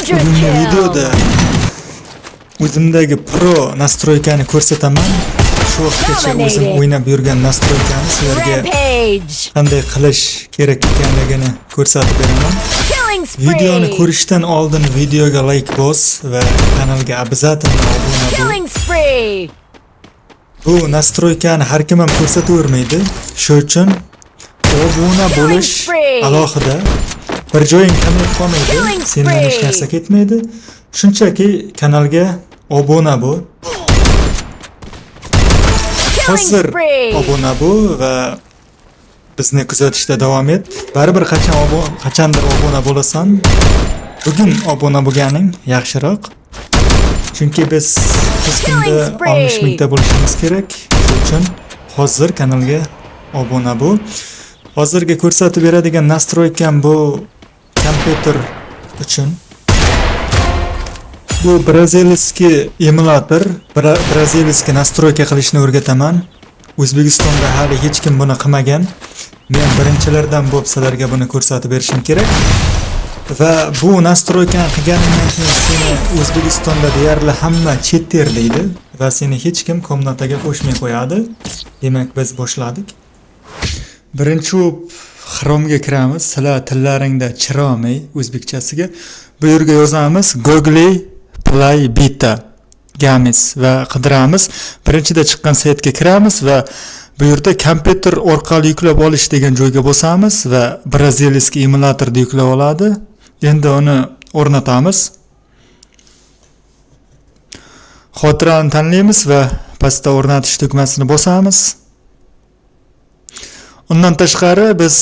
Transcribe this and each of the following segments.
Quadra Bugungi kill. videoda o'zimdagi pro настройка ni ko'rsataman. Shu vaqtgacha o'zim o'ynab yurgan настройка ni sizlarga Rampage. qanday qilish kerak ekanligini ko'rsatib beraman. Killing spree. Videoni ko'rishdan oldin videoga like bos va kanalga обязательно obuna bo'l. Killing spree. Bu настройка ni har kim ham ko'rsatavermaydi. Shu uchun obuna bo'lish alohida. Bir joying kamayib qolmaydi, sendan hech narsa ketmaydi. Shunchaki kanalga obuna bo'l. Killing Hozir spree. obuna bo'l va bizni kuzatishda davom et. Baribir qachondir obuna bo'lasan. Bugun obuna bo'lganing yaxshiroq. Chunki biz tez kunda 60 mingta bo'lishimiz kerak. Shuning uchun hozir kanalga obuna bo'l. Hozirgi ko'rsatib beradigan настройка m bu kompyuter uchun. Bu бразильский emulyator, бразильский настройка qilishni o'rgataman. O'zbekistonda hali hech kim buni qilmagan. Men birinchilardan bo'lib sizlarga buni ko'rsatib berishim kerak. Va bu настройка ni qilganingdan keyin seni O'zbekistonda deyarli hamma читер deydi va seni hech kim комната ga qo'shmay qo'yadi. Demak, biz boshladik. Birinchi bo'lib Chrome'ga kiramiz. Sizlar tillaringda Chrome o'zbekchasiga. Bu yerga yozamiz Google Play Beta Games va qidiramiz. Birinchida chiqqan saytga kiramiz va bu yerda kompyuter orqali yuklab olish degan joyga bosamiz va бразильский emulyatorni yuklab oladi. Endi uni o'rnatamiz. Xotirani tanlaymiz va pastda o'rnatish tugmasini bosamiz. Undan tashqari, biz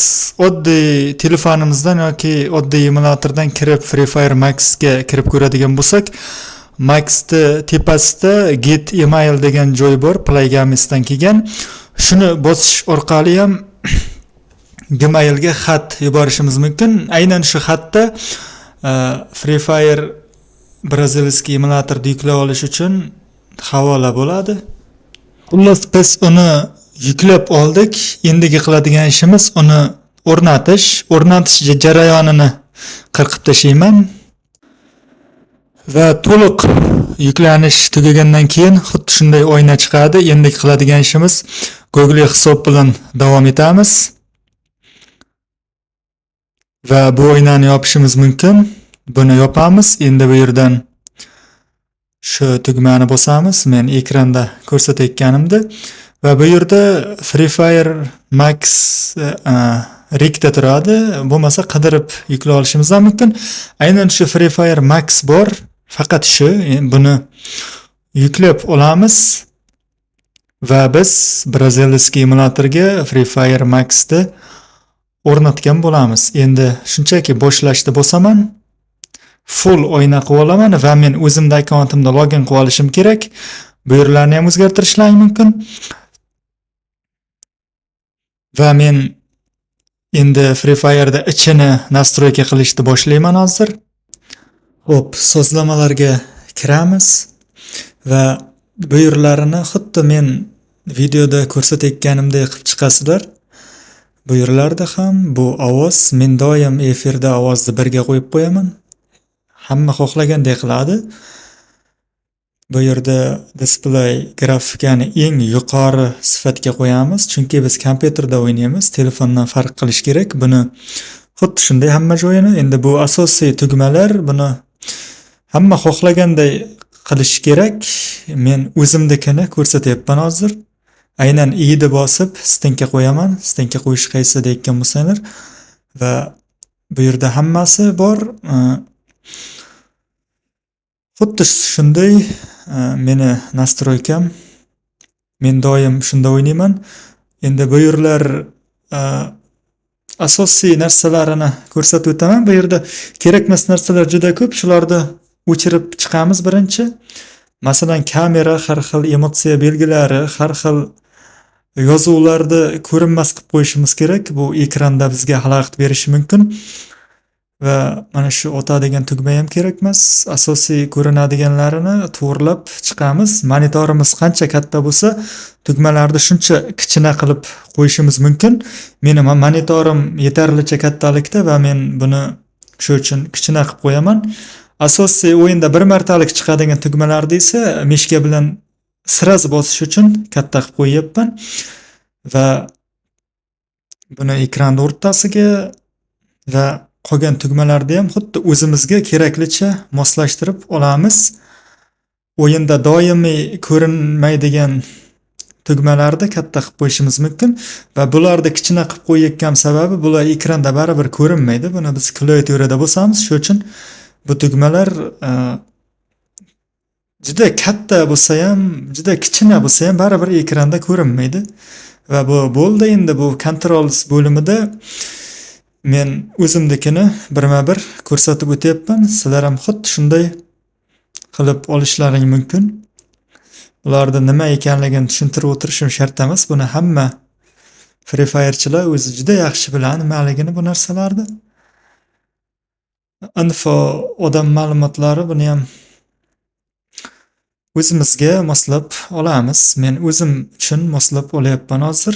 oddiy telefonimizdan yoki oddiy emulyatordan kirib, Free Fire Maxga kirib ko'radigan bo'lsak, Maxni tepasida Get Email degan joy bor, Play Games'dan kelgan. Shuni bosish orqali ham Gmailga xat yuborishimiz mumkin. Aynan shu xatda Free Fire бразильский emulyatorni yuklab olish uchun havola bo'ladi. Xullas, biz uni yuklab oldik. Endigi qiladigan ishimiz uni o'rnatish. O'rnatish jarayonini qirqib tashlayman. Va to'liq yuklanish tugagandan keyin xuddi shunday oyna chiqadi. Endigi qiladigan ishimiz, Google hisob bilan davom etamiz. Va bu oynani yopishimiz mumkin. Buni yopamiz. Endi bu yerdan shu tugmani bosamiz. Men ekranda ko'rsatayotganimda va bu yerda Free Fire Max rikda turadi. Bo'lmasa, qidirib yuklab olishimiz ham mumkin. Aynan shu Free Fire Max bor. Faqat shu buni yuklab olamiz va biz бразильский emulyatorga Free Fire Maxni o'rnatgan bo'lamiz. Endi shunchaki boshlashni bosaman. Full oyna qilib olaman va men o'zimda akkauntimda login qilib olishim kerak. Bu yerlarni ham o'zgartirishlaring mumkin. Va men endi Free Fire'da ichini настройка qilishni boshlayman hozir. Xo'p, sozlamalarga kiramiz va bu yerlarini xuddi men videoda ko'rsatayotganimdek qilib chiqasizlar. Bu yerlarda ham bu ovoz, men doim efirda ovozni birga qo'yib qo'yaman. Hamma xohlagandek qiladi. Bu yerda display grafikani eng yuqori sifatga qo'yamiz, chunki biz kompyuterda o'ynaymiz, telefondan farq qilish kerak. Buni xuddi shunday hamma joyini. Endi bu asosiy tugmalar, buni hamma xohlaganday qilish kerak. Men o'zimnikini ko'rsatyapman hozir. Aynan i ni bosib стенка qo'yaman. Стенка qo'yish qaysi deyotgan bo'lsanglar va bu yerda hammasi bor. Xuddi shunday meni настройка m. Men doim shunda o'ynayman. Endi bu yerlar asosiy narsalarini ko'rsatib o'taman. Bu yerda kerakmas narsalar juda ko'p. Shularni o'chirib chiqamiz birinchi. Masalan, kamera, har xil emotsiya belgilari, har xil yozuvlarni ko'rinmas qilib qo'yishimiz kerak. Bu ekranda bizga xalaqit berishi mumkin. Va mana shu otadigan tugma ham kerakmas. Asosiy ko'rinadiganlarini to'g'rilab chiqamiz. Monitorimiz qancha katta bo'lsa, tugmalarni shuncha kichkina qilib qo'yishimiz mumkin. Meni monitorim yetarlicha kattalikda va men buni shu uchun kichkina qilib qo'yaman. Asosiy o'yinda bir martalik chiqadigan tugmalarni esa mishka bilan sraz bosish uchun katta qilib qo'yyapman va buni ekran o'rtasiga va qolgan tugmalarni ham xuddi o'zimizga keraklicha moslashtirib olamiz. O'yinda doimiy ko'rinmaydigan tugmalarni katta qilib qo'yishimiz mumkin va bularni kichkina qilib qo'yayotgan sababi bular ekranda baribir ko'rinmaydi. Buni biz klaviaturada bosamiz. Shu uchun bu tugmalar juda katta bo'lsa ham, juda kichkina bo'lsa ham baribir ekranda ko'rinmaydi. Va bu bo'ldi. Endi bu controls bo'limida men o'zimnikini birma-bir ko'rsatib o'tyapman. Sizlar ham xuddi shunday qilib olishlaring mumkin. Ularda nima ekanligini tushuntirib o'tirishim shart emas. Buni hamma Free Fire'chilar o'zi juda yaxshi biladi nimaligini bu narsalarni. Info odam ma'lumotlari, buni ham o'zimizga moslab olamiz. Men o'zim uchun moslab olyapman hozir.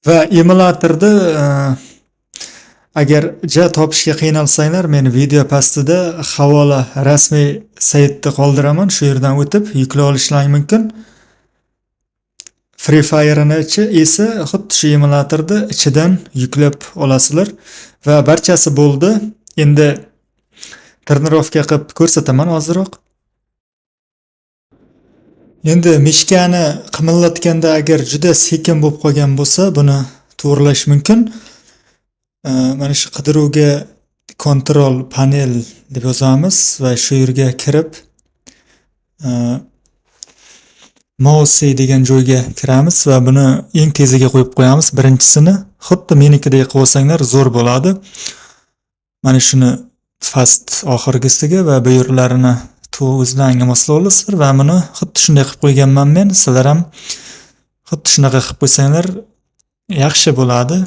Va emulatorni agar ja topishga qiynalsanglar, men video pastida havola rasmiy saytni qoldiraman. Shu yerdan o'tib yuklab olishlaring mumkin. Free Fire'ni ichi esa xuddi shu emulatorni ichidan yuklab olasizlar va barchasi bo'ldi. Endi trenirovka qilib ko'rsataman hozirroq. Endi mishkani qimillatganda agar juda sekin bo'lib qolgan bo'lsa, buni to'g'rilash mumkin. Mana shu qidiruvga kontrol panel deb yozamiz va shu yerga kirib, mouse degan joyga kiramiz va buni eng teziga qo'yib qo'yamiz. Birinchisini xuddi menikidek qilib olsanglar zo'r bo'ladi. Mana shuni fast oxirgisiga va bu yerlarini o'zlaringga moslab olasizlar va buni xuddi shunday qilib qo'yganman men. Sizlar ham xuddi shunaqa qilib qo'ysanglar yaxshi bo'ladi.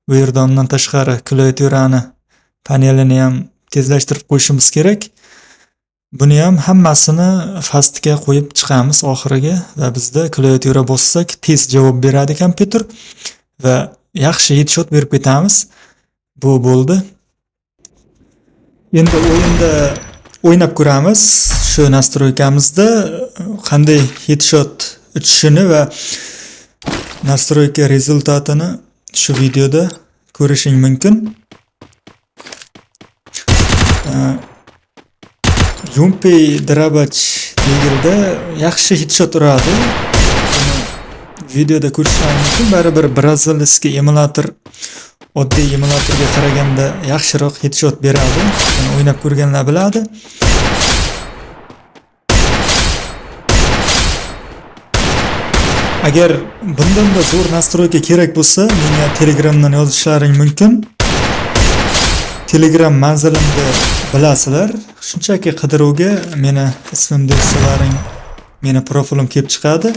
Bu yerda undan tashqari klaviaturani panelini ham tezlashtirib qo'yishimiz kerak. Buni ham hammasini fastga qo'yib chiqamiz oxiriga va bizda klaviatura bossak tez javob beradi kompyuter va yaxshi headshot berib ketamiz. Bu bo'ldi. Endi o'yinda o'ynab ko'ramiz shu nastroykamizda qanday headshot uchishini va nastroyka rezultatini shu videoda ko'rishing mumkin. Yumpy Drabach degilda yaxshi headshot uradi. Buni videoda ko'rishingiz mumkin. Baribir brazilskiy emulator oddiy emulatorga qaraganda yaxshiroq headshot beradi. Buni o'ynab ko'rganlar biladi. Agar bundan da zo'r nastroyka kerak bo'lsa, menga Telegramdan yozishlaring mumkin. Telegram manzilimni bilasizlar. Shunchaki qidiruvga meni ismimni yozsalaring, meni profilim kelib chiqadi.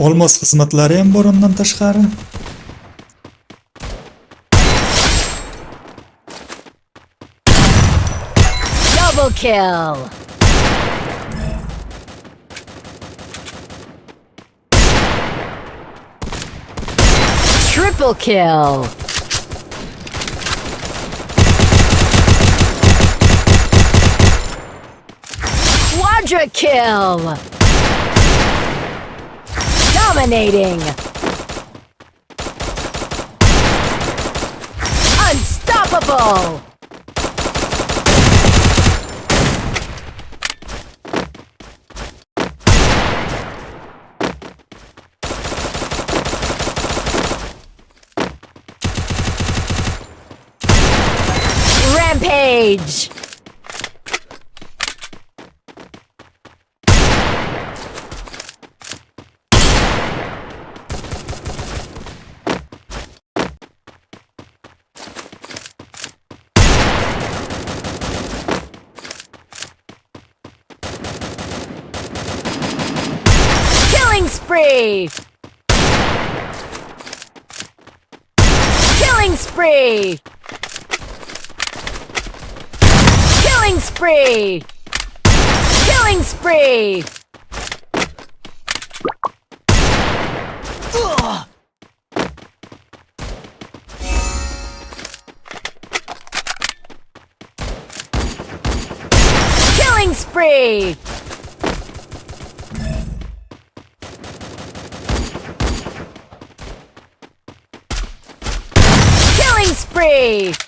Olmos xizmatlari ham bor undan tashqari. Double kill. Triple kill. Quadra kill. Dominating. Unstoppable. Rampage. Killing spree. Killing spree. Killing spree. Killing spree. Ugh. spree! Killing spree!